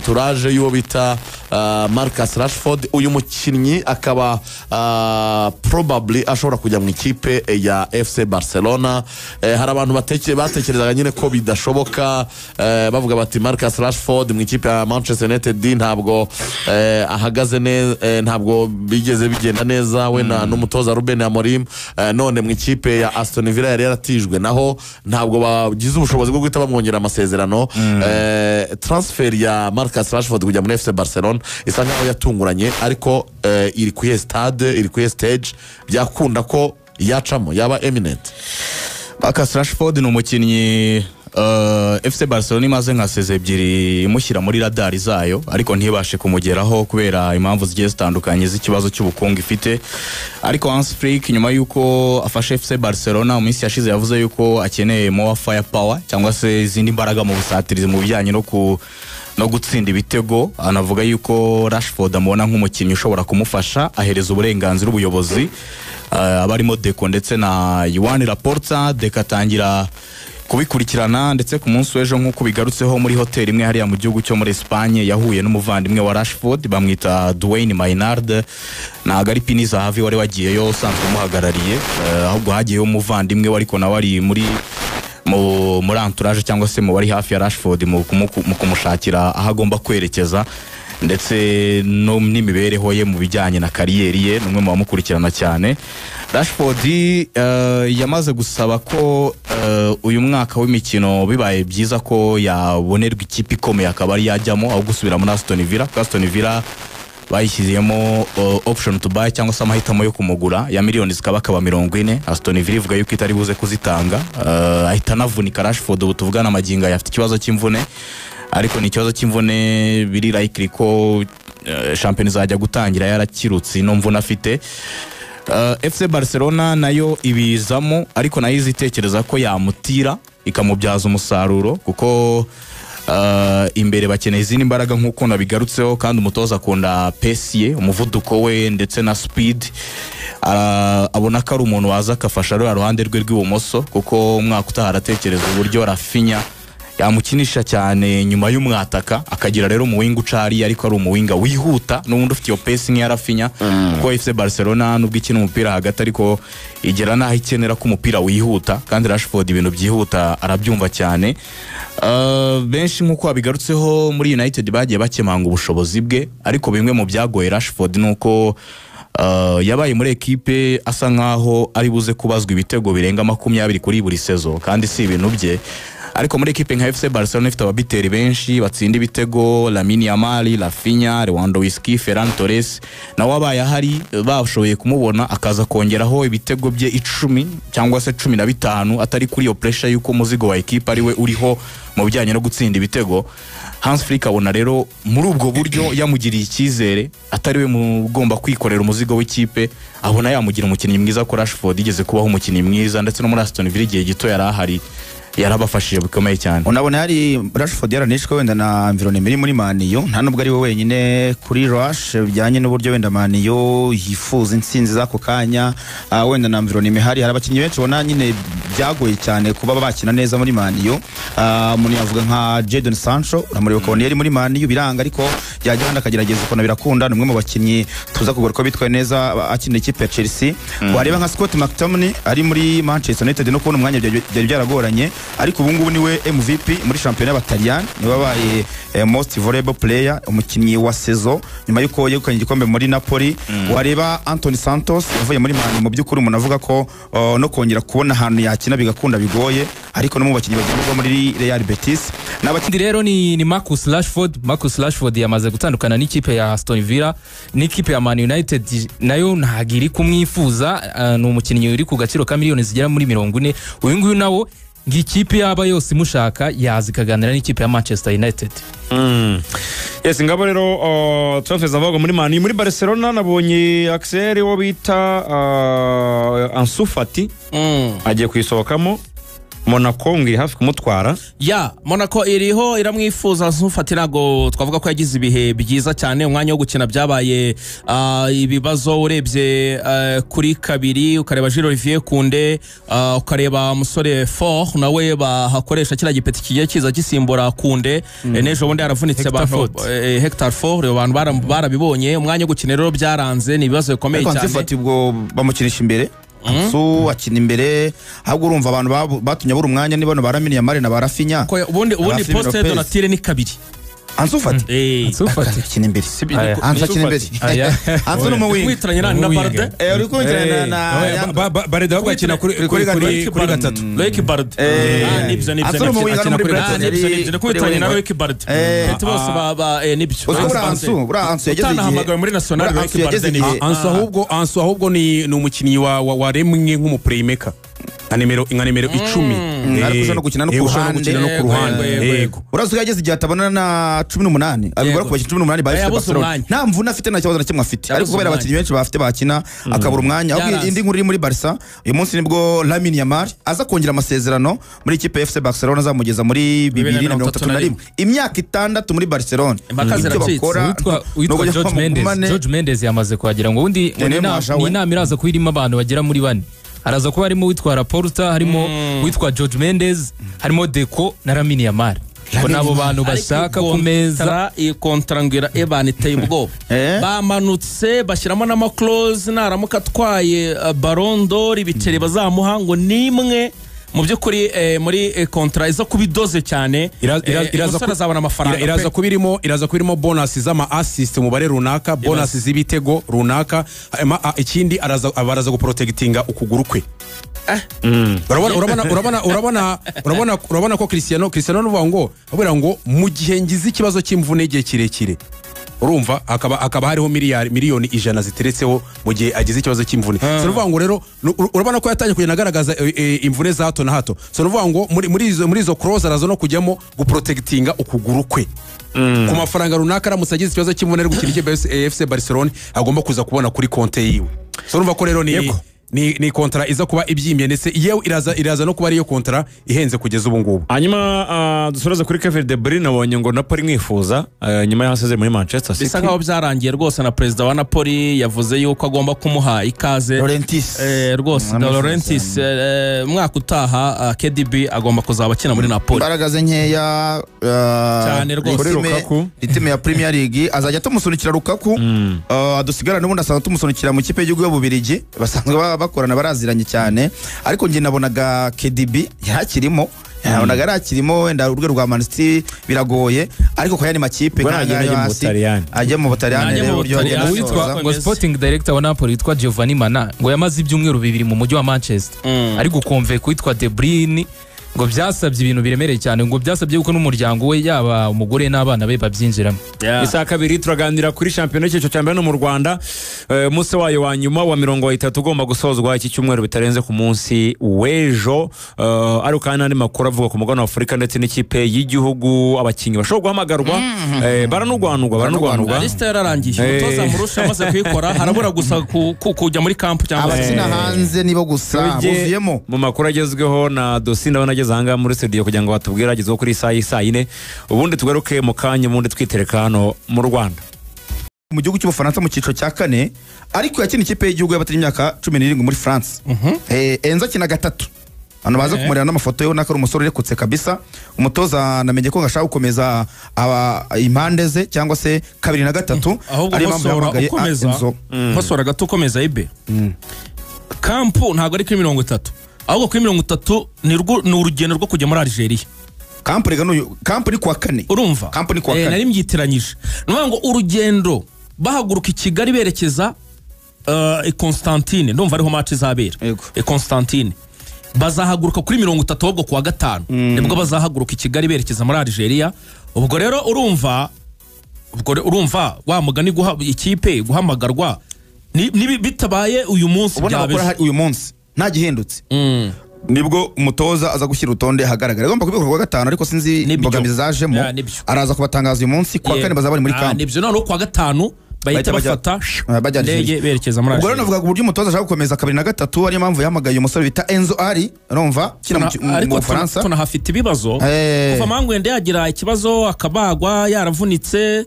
Entourage y'uwo bita Marcus Rashford. Uyu mukinnyi akaba probably ashobora kujya mu ikipe ya FC Barcelona. Hari abantu batekerezaga nyine ko bidashoboka, bavuga bati Marcus Rashford mu ikipe ya Manchester United ntabwo ahagaze neza, ntabwo bigeze bigenda neza we na n'umutoza Ruben Amorim, none mu ikipe ya Aston Villa yari yaratijwe naho ntabwo bagize ubushobozi bwo guhita bamwongera amasezerano. Transfer ya Marcus Rashford kujya muri FC Barcelona isa nkaho yatunguranye, ariko iri kuri stade, iri kuri stage, byakunda ko yacamo yaba imminent. Marcus Rashford ni umukinnyi FC Barcelona imaze nka saison 2 imushyira muri radari zayo, ariko ntibashe kumugeraho kubera impamvu zigiye zitandukanye z'ikibazo cy'ubukungu ifite. Ariko Hans Flick, nyuma y'uko afashe FC Barcelona mu minsi yashize, yavuze yuko akeneye more firepower cyangwa se izindi mbaraga mu busatirizi, mu bijyanye no gutsinda ibitego. Anavuga yuko Rashford amubona nk'umukinnyi ushobora kumufasha, ahereza uburenganzira ubuyobozi, abarimo Deco ndetse na Joan Laporta. Deco atangira kubikurikirana, ndetse ku munsi w'ejo, nk'uko bigarutseho, muri hoteli imwe hariya mu gihugu cyo muri Espagne yahuye n'umuvandimwe wa Rashford bamwita Dwayne Maynard. Ntabwo ari Pini Zahavi wari wagiyeyo usanzwe umuhagarariye, ahubwo hagiyeyo umuvandimwe we, ariko nawe ari muri entourage cyangwa se mu bari hafi ya Rashford mu kumushakira aho agomba kwerekeza ndetse no n'imibereho ye mu bijyanye na carrière ye. Ni umwe mu bamukurikirana cyane. Rashford yamaze gusaba ko uyu mwaka w'imikino bibaye byiza ko yabonerwa ikipe ikomeye akaba ari yajyamo aho gusubira muri Aston Villa, kuko Aston Villa bayishyizemo option to buy cyangwa se amahitamo yo kumugura ya miliyoni zikaba akaba 40. Aston Villa ivuga yuko itari buze kuzitanga. Ahita anavunika Rashford. Ubu tuvugana amagingo aya afite ikibazo cy'imvune, ariko ni ikibazo cy'imvune biri likely ko shampiyona izajya gutangira yarakirutse ino mvune afite. FC Barcelona nayo ibizamo, ariko nayo izitekereza ko yamutira ikamubyaza umusaruro, kuko imbere bakeneye izindi mbaraga nk'uko nabigarutseho, kandi umutoza akunda pace ye, umuvuduko we ndetse na speed. Abona ko ari umuntu waza akafasha ruriya ruhande rwe rw'ibumoso, kuko umwaka utaha aratekereza uburyo Raphinha yamukinisha cyane nyuma y'umwataka, akagira rero umuwinga uca hariya, ariko ari umuwinga wihuta n'ubundi ufite iyo pace nk'iya Raphinha, kuko FC Barcelona nubwo ikina umupira hagati, ariko igera n'aho ikenera ko umupira wihuta, kandi Rashford ibintu byihuta arabyumva cyane. Benshi nk'uko babigarutseho, muri United bagiye bakemanga ubushobozi bwe, ariko bimwe mu byagoye Rashford ni uko yabaye muri ekipe asa nkaho ari buze kubazwa ibitego birenga 20 kuri buri saison, kandi si ibintu bye. Ariko muri ekipe nka FC Barcelona ifite ababiteri benshi batsinda ibitego, Lamine Yamal, Raphinha, Lewandowski, Ferran Torres, nawe abaye ahari bashoboye kumubona akaza kongeraho ibitego bye 10 cyangwa se 15, atari kuri iyo pressure y'uko umuzigo wa ekipe ari we uriho mu bijyanye no gutsinda ibitego. Hans Flick abona rero muri ubwo buryo yamugiriye icyizere, atari we ugomba kwikorera umuzigo w'ikipe, abona yamugira umukinnyi mwiza, ko Rashford yigeze kubaho umukinnyi mwiza, ndetse no muri Aston Villa igihe gito yari ahari yarabafashije bikomeye cyane. Unabona hari Rashford yaranishwe wenda na environment iri muri Man U. Nta nubwo ari we wenyine kuri Rash, bijyanye n'uburyo wenda Man U yifuza intsinzi z'ako kanya, wenda na environment hari abakinnyi benshi ubona nyine byagoye cyane kuba bakina neza muri Man U. Umuntu yavuga nka Jadon Sancho, uramureba ukabona yari muri Man U biranga, ariko yajya ahandi akagerageza ukabona birakunda. Ni umwe mu bakinnyi tuza kugura ko bitwaye neza akina ikipe ya Chelsea. Wareba nka Scott McTominay ari muri Manchester United, no kubona umwanya byari byaragoranye, ariko ubu ngubu niwe MVP muri shampiyona y'Abataliyani, niwe wabaye most valuable player, umukinnyi wa saison, nyuma y'uko yegukanye igikombe muri Napoli. Wareba Anthony Santos yavuye muri Man, mu by'ukuri umuntu avuga ko no kongera kubona ahantu yakina bigakunda bigoye, ariko no mu bakinnyi bagenerwa muri Real Betis n'abakinnyi. Ikindi rero ni Marcus Rashford. Marcus Rashford yamaze gutandukana n'ikipe ya Aston Villa, n'ikipe ya Man United nayo ntabwo iri kumwifuza. Ni umukinnyi uri ku gaciro ka miliyoni zigera muri 40. Uyu nguyu nawo ngo ikipe yaba yose imushaka yaza ikaganira n'ikipe ya Manchester United. Yes, ngabo rero transfers avugwa muri Man U. Muri Barcelona nabonye Axel wo bita Ansu Fati agiye kuyisohokamo. Monaco ngo iri hafi kumutwara. Ya Monaco iriho iramwifuza. Ansu ntabwo twavuga ko yagize ibihe byiza cyane, umwanya wo gukina byabaye ibibazo. Urebye kuri kabiri, ukareba Jules Olivier Koundé, ukareba umusore Fort nawe bahakoresha kiriya gipeti kigiye kiza gisimbura Koundé. N'ejo bundi yaravunitse. Hector abantu Fort. Hector Fort, abantu barabibonye, umwanya wo gukina rero byaranze, ni ibibazo bikomeye Ariko Ansu cyane. Fati ubwo bamukinisha imbere, Ansu akina imbere, ahubwo urumva abantu batumye abura umwanya ni bano ba Lamine Yamal na ba Raphinha. Ko ubundi Aba Fermin poste Lopez. de nature ni kabiri. Ansu Fati Eh. Ansu Fati akina imbere. Aya. Ansu akina imbere. Aya. Ansu ni umuwinga. Mwitiranye na Umuwinga. Barde. Uri kumwitiranya na Barede ahubwo akina kuri gatatu. Loic Barde. Ah, nibyo. Ansu ni umuwinga Akina no muri kuri Brighton. Ah, nibyo, nibyo, kumwitiranya na Loic Barde. Ati bose ba nibyo. Uziko buriya Ansu yageze igihe Utanahamagawe muri national, buriya Loic Ansu yageze Barde ni igihe Ansu ahubwo ni umukinnyi waremwe nk'umuplaymaker nka nimero 10. Ariko ushobora no gukina no ku Ushobora no ruhande. gukina no ku ruhande. Yego, yego. Yego. Urazi ko yageze igihe atabona na 18, abigora ku bakinnyi 18 ba FC Yabuze Barcelona. umwanya. Nta mvune afite, nta kibazo na kimwe afite, Yabuze ariko kubera umwanya. abakinnyi benshi bafite bakina, akabura umwanya. Ahubwo Byaranze. indi nkuru iri muri Barca uyu munsi, nibwo Lamine Yamal aza kongera amasezerano muri ikipe ya FC Barcelona azamugeza muri 2031, imyaka 6 muri Barcelona. Impaka Ibyo ziracitse. bakora Uwitwa ni ukugira George ngo Mendes. bamugumane. George Mendes yamaze kuhagera, ngo ubundi ngo Niwe mwaje ni we. inama iraza kuba irimo abantu bagera muri bane. Haraza kuba harimo uwitwa Laporta, harimo uwitwa George Mendes, harimo Deco na Lamine Yamal, ngo n'abo bantu bashaka ku meza. Iyi kontara ngwira ebana iteye ubwoba. Bamanutse bashyiramo n'amaclauses, naramuka atwaye Ballon d'Or, ibiceri bazamuha ngo ni imwe mu by'ukuri muri kontara iza kuba idoze cyane. Iraza Umusore azabona amafaranga iraza pe. kuba irimo bonus z'ama assist umubare runaka, bonus z'ibitego runaka. Hanyuma, ikindi baraza guprotectinga ukuguru kwe. Urabona ko Cristiano nuvuga ngo abwira ngo mu gihe ngize ikibazo cy'imvune igihe kirekire, urumva hakaba hariho miliyoni 100 ziteretseho mu gihe agize ikibazo cy'imvune. So nuvuga ngo rero urabona ko yatangiye kugenda agaragaza imvune za hato na hato. So nuvuga ngo muri izo clause araza no kujyamo guprotectinga ukuguru kwe ku mafaranga runaka, aramutse agize ikibazo cy'imvune ari gukina ikipe ya FC Barcelona, agomba kuza kubona kuri konte yiwe. So urumva ko rero ni kontara iza kuba ibyimbye, ndetse yewe iraza no kuba ariyo kontara ihenze kugeza ubu ngubu. Hanyuma dusoreze kuri Kevin De Bruyne. Nabonye ngo Napoli mwifuza nyuma y'aho asezeye muri Manchester City. Bisa nkaho byarangiye rwose, na perezida wa Napoli yavuze yuko agomba kumuha ikaze. Laurentiis. Rwose Mwamwifuza Laurentiis, umwaka utaha KDB agomba kuzaba akina muri Napoli. Imbaraga ze nkeya Cyane rwose. Kuri Lukaku. Rythme ya Premier League azajya tumusunikira Lukaku, dusigara n'ubundi asanzwe tumusunikira mu kipe y'igihugu y'Ububirigi, basanzwe bakorana, baraziranye cyane. Ariko njye nabonaga KDB yarakirimo, wenda urwego rwa Man City biragoye, ariko kwa yandi makipe Ubwo nk'aya nagenda ngaya ajya mu hasi, Butaliyani. Ajya mu Butaliyani Najya rero mu uburyo agenda Butaliyani. Uwitwa asoza. ngo sporting director wa Napoli witwa Giovanni Mana ngo yamaze ibyumweru 2 mu mujyi wa Manchester ari gukomve witwa De Bruyne, ngo byasabye ibintu biremereye cyane, ngo byasabye yuko n'umuryango we, yaba umugore n'abana be, babyinjiramo. Isaha kabiri turaganira kuri shampiyona y'icyiciro cya mbere no mu Rwanda. Umunsi wayo wa nyuma wa 30 ugomba gusozwa iki cyumweru bitarenze ku munsi w'ejo. Ariko kandi n'andi makuru avuga ku mugabane wa Afurika ndetse n'ikipe y'igihugu, abakinnyi bashobora guhamagarwa, baranurwanurwa. Liste yararangiye. Umutoza Murusha amaze kuyikora, harabura gusa kujya muri camp cyangwa se Abakina hanze nibo gusa Tujye buzuyemo. mu makuru agezweho na dosi. Ndabona ageze ahangaha muri studio kugira ngo batubwire agezweho kuri isaha y'isaa yine, ubundi tugaruke mu kanya, ubundi twitereka hano mu Rwanda. Mu gihugu cy'Ubufaransa mu cyiciro cya kane, ariko yakina ikipe y'igihugu y'abatari imyaka 17 muri France. Enzo akina gatatu, abantu baza kumureba n'amafoto ye, ubona ko ari umusore urekutse kabisa. Umutoza namenye ko ashaka gukomeza impande ze cyangwa se kabiri na gatatu, Ahubwo ariyo mpamvu nkosora yahamagaye ukomeza. Enzo. Nkosora gato ukomeza, ibe camp ntabwo ari kuri 30, ahubwo kuri 30 ni urugendo rwo kujya muri Algeria. Camp rega camp ni kuwa kane. Urumva? Camp ni kuwa kane. Nari mbyitiranyije. Ni ukuvuga ngo urugendo bahaguruka i Kigali berekeza i Constantine, ndumva ariho match izabera. Yego. I Constantine bazahaguruka kuri 30, ahubwo kuwa gatanu nibwo bazahaguruka i Kigali berekeza muri Algeria. Ubwo rero urumva, ubwo urumva wa mugani guha ikipe guhamagarwa bitabaye uyu munsi Ubona byaba bakora ejo. hari uyu munsi nta gihindutse, nibwo umutoza aza gushyira urutonde ahagaragara. Agomba kubikora kuwa gatanu, ariko sinzi Nibyo. imbogamizi zajemo. Ya, nibyo. Araza kubatangaza uyu munsi kuwa kane bazaba bari muri Ah, camp. Nibyo, noneho kuwa gatanu Bahita bafata bajya indege Algeria. berekeza muri Ubwo rero Algeria. navugaga uburyo umutoza ashaka gukomeza 2 na 3, ariyo mpamvu yahamagaye umusore bita Enzo Ari, urumva kina mu Ariko Bufaransa. tunahafite ibibazo. Kuva Mangwende yagira ikibazo akabagwa yaravunitse,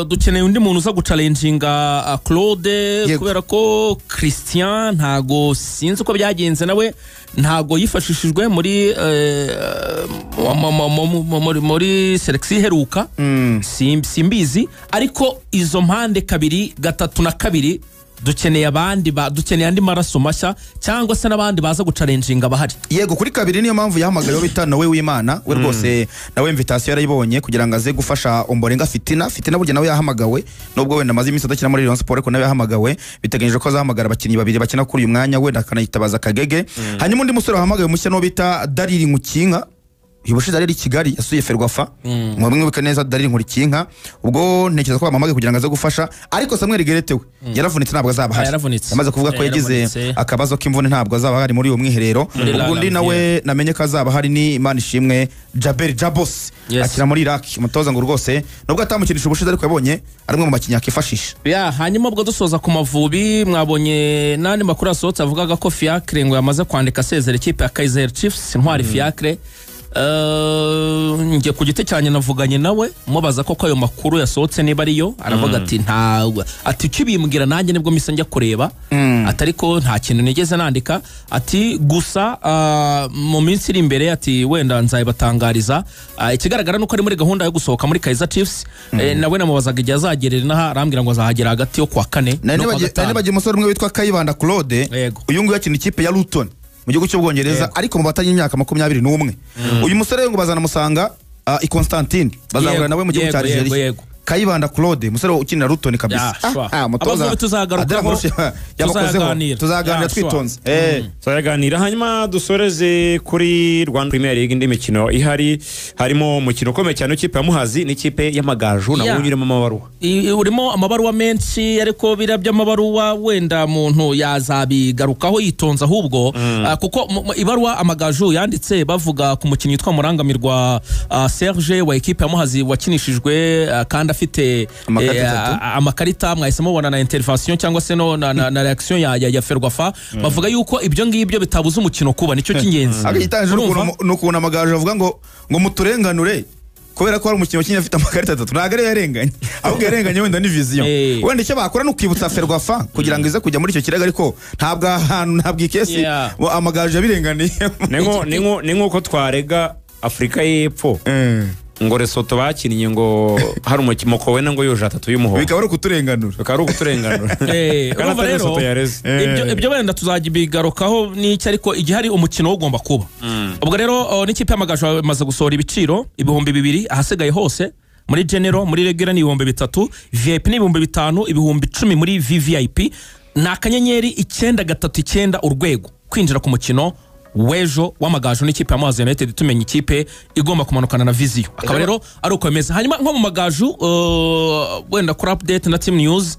dukeneye undi muntu uza gucalenjinga Claude, kubera ko Christian ntago sinzi uko byagenze nawe ntago yifashishijwe muri muri selection iheruka. Simbizi, ariko izo mpande 2, 3 na 2 dukeneye abandi, dukeneye andi maraso mashya cyangwa se n'abandi baza gucalenjinga bahari. Yego, kuri 2 niyo mpamvu yahamagaye bita Nowe w'Imana, we rwose nawe invitation yarayibonye kugira ngo aze gufasha Ombolenga Fitina. Fitina burya nawe yahamagawe, nubwo wenda amaze iminsi adakina muri Rayon Sport, ariko nawe yahamagawe. Biteganyijwe ko azahamagara abakinnyi babiri bakina kuri uyu mwanya, wenda akanayitabaza Kagege. Hanyuma undi musore wahamagawe mushya no bita Dariri Nkukinka, ubushize ari i Kigali yasuye Ferwafa, mwibuke neza Dariri Nkukinka. Ubwo ntekereza ko bamuhamagaye kugira ngo aze gufasha, ariko Samuel Gerete we yaravunitse ntabwo azaba ahari. Yamaze kuvuga ko yagize akabazo k'imvune, ntabwo azaba ahari muri uwo mwiherero. Ubwo undi nawe namenye ko azaba ahari ni Imanishimwe Jabel Jabos, akina muri Iraq. Umutoza ngo rwose nubwo atamukinisha ubushize, ariko yabonye ari umwe mu bakinnyi akifashisha. Hanyuma ubwo dusoza ku Mavubi, mwabonye n'andi makuru asohotse avugaga ko Fiacre ngo yamaze kwandika asezera ikipe ya Kaizer Chiefs. Ntwari Fiacre, njye ku giti cyanjye navuganye nawe mubaza ko ayo makuru yasohotse niba ariyo, aravuga ati ntabwo, ati ukibimbwira nanjye nibwo mpise njya kureba, ati ariko nta kintu nigeze nandika, ati gusa mu minsi iri imbere ati wenda nzayibatangariza. Ikigaragara nuko ari muri gahunda yo gusohoka muri Kaizer Chiefs. Nawe namubazaga igihe azagerera inaha, arambwira ngo azahagera hagati yo kuwa 4 no kuwa 5. Nibagiye umusore umwe witwa Kayibanda Claude, uyu nguyu akina ikipe ya Luton mu gihugu cy'Ubwongereza, ariko mu batanye imyaka 21. Uyu musore ngo bazanamusanga i Constantine, bazahura nawe mu gihugu cya Algeria. Kayibanda Claude, umusore ukinira Luton kabisa. Umutoza tuzagarukaho, tuzaganira twitonze. Tuzaganira hanyuma dusoreze kuri Rwanda Premier League. Indi mikino ihari harimo umukino ukomeye cyane w'ikipe ya Muhazi n'ikipe y'Amagaju, nawo urimo amabaruwa. Urimo amabaruwa menshi, ariko biriya by'amabaruwa wenda muntu yazabigarukaho yitonze ahubwo, kuko ibaruwa Amagaju yanditse bavuga ku mukinnyi witwa Murangamirwa Serge wa ekipe ya Muhazi wakinishijwe kandi afite amakarita, mwahise mubona na intervention cyangwa se no na reaction ya Ferwafa. Bavuga yuko ibyo ngibyo bitabuza umukino kuba, nicyo cy'ingenzi. N'ukuntu Amagaju avuga ngo muturenganure kubera ko hari umukinnyi wakinnye afite amakarita 3, ntabwo ari yarenganye, ahubwo yarenganye wenda ni vision. Wenda icyo bakora ni ukwibutsa Ferwafa kugira ngo ize kujya muri icyo kirego, ariko ntabwo ahantu ntabwo ikesi Amagaju yabirenganiye. Ni nkuko twarega Afurika y'Epfo ngo Lesotho bakinnye ngo hari umukino wenda ngo yuje 3 y'umuhondo, bikaba ari ukuturenganura, bikaba ari ukuturenganura. Urumva rero ibyo wenda tuzajya bigarukaho n'icyo, ariko igihe hari umukino ugomba kuba. Ubwo rero n'ikipe y'Amagaju bamaze gusohora ibiciro 2000 ahasigaye hose, muri general, muri regular ni 3000, VIP ni 5000, 10000 muri VVIP. Ni akanyenyeri 939 urwego kwinjira ku mukino w'ejo w'Amagaju n'ikipe ya Muhazi United, tumenya ikipe igomba kumanukana na Vision. Akaba rero ari uko bimeze. Hanyuma nko mu Magaju wenda kuri update na team news,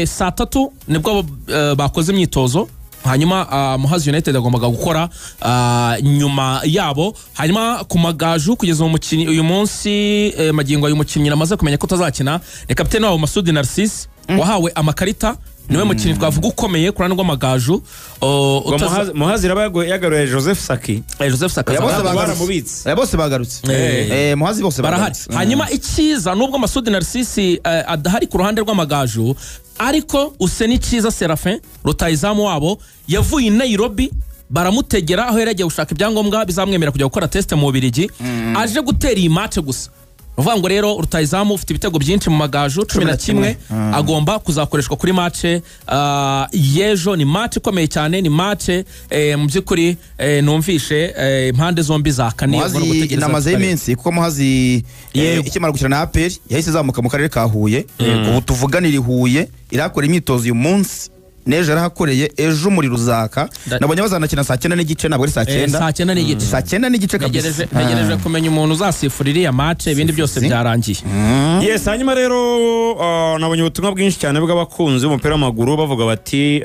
saa 3 nibwo bakoze imyitozo, hanyuma Muhazi United agombaga gukora nyuma yabo. Hanyuma ku Magaju kugeza umukinnyi uyu munsi, magingo uyu mukinnyi namaze kumenya ko tazakina ni kapiteni wabo Masudi Narcisse wahawe amakarita, niwe mukinnyi twavuga ukomeye ku ruhande rw'Amagaju. Muhazi yagaruye Joseph Saki. Joseph Saki baramubitse bose bagarutse, Muhazi bose barahari. Hanyuma icyiza nubwo Masudi Narcisse adahari ku ruhande rw'Amagaju, ariko Useni Cyiza Seraphin rutayizamu wabo yavuye i Nairobi, baramutegera aho yari agiye gushaka ibyangombwa bizamwemera kujya gukora test mu Bubiligi, aje gutera iyi match gusa. Uvuga ngo rero rutayizamu ufite ibitego byinshi mu Magaju 11 agomba kuzakoreshwa kuri match y'ejo. Ni match ikomeye cyane, ni match mu by'ukuri numvishe impande zombi zakaniye. Muhazi inamaze y'iminsi, kuko Muhazi ikimara gukina na APR yahise izamuka mu karere ka Huye, ubu tuvuganira i Huye irakora imyitozo uyu munsi. N'ejo yarahakoreye, ejo umuriro uzaka. Nabonye bazanakina saa 9:30, ntabwo ari saa 9. Saa 9:30. Saa 9:30 kabisa. Ntegereje kumenya umuntu uzasifura iriya match, ibindi byose byarangiye. Yes, hanyuma rero nabonye ubutumwa bwinshi cyane bw'abakunzi b'umupira w'amaguru bavuga bati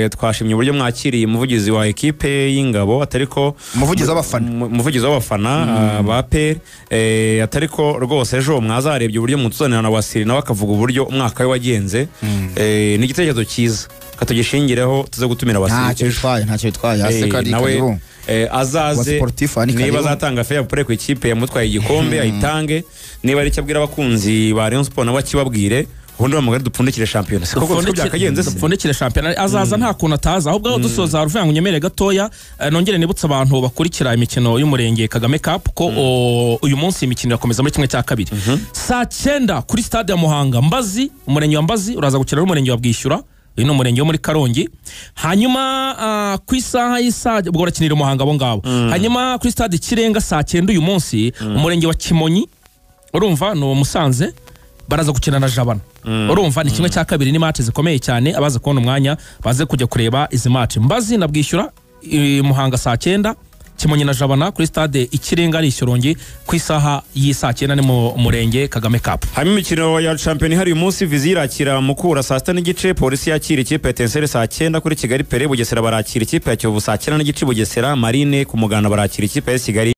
twashimye uburyo mwakiriye umuvugizi wa ekipe y'ingabo, atari ko umuvugizi w'abafana, umuvugizi w'abafana ba APR, atari ko rwose ejo mwazarebye uburyo mutuzanira na Wasiri nawe akavuga uburyo umwaka we wagenze. Ni igitekerezo cyiza, katugishingireho tuze gutumira Wasiri ntacyo bitwaye, ntacyo bitwaye. Aseka ari nawe karibu azaze, niba azatanga fair play ku ikipe yamutwaye igikombe ayitange, niba ari icyo abwira abakunzi ba Rayon Sports nabo akibabwire, ubundi bamugare dupfundikire shampiyona. Siko byakagenze se? Dupfundikire shampiyona, azaza nta kuntu ataza. Ahubwo aho dusoza ruvuga ngo unyemere gatoya, nongere nibutse abantu bakurikira imikino y'umurenge Kagame Cup ko uyu munsi imikino irakomeza muri 1/2. Saa 9 kuri stade ya Muhanga, Mbazi, umurenge wa Mbazi uraza gukina n'umurenge wa Bwishyura, uyu ni umurenge wo muri Karongi. Hanyuma ku isaha y'isaha ubwo barakinira Muhanga abo ngabo. Hanyuma kuri stade Kirenga saa 9 uyu munsi, umurenge wa Kimonyi, urumva ni Musanze, baraza gukina na Jabana. Urumva ni 1/2, ni match zikomeye cyane, abaza kubona umwanya baze kujya kureba izi match. Mbazi na Bwishyura Muhanga saa 9, Kimonyi na Jabana kuri stade Ikirenga ari Ishyorongi ku isaha y'isaa 9, ni mu murenge Kagame Cup. Hanyuma imikino ya shampiyona ihari uyu munsi, Vizi irakira Mukura saa 6:30, Polisi yakira ikipe ya Etincelle saa 9 kuri Kigali Pere, Bugesera barakira ikipe ya Kiyovu saa 9:30 Bugesera, Marine ku Muganda barakira ikipe ya Kigali.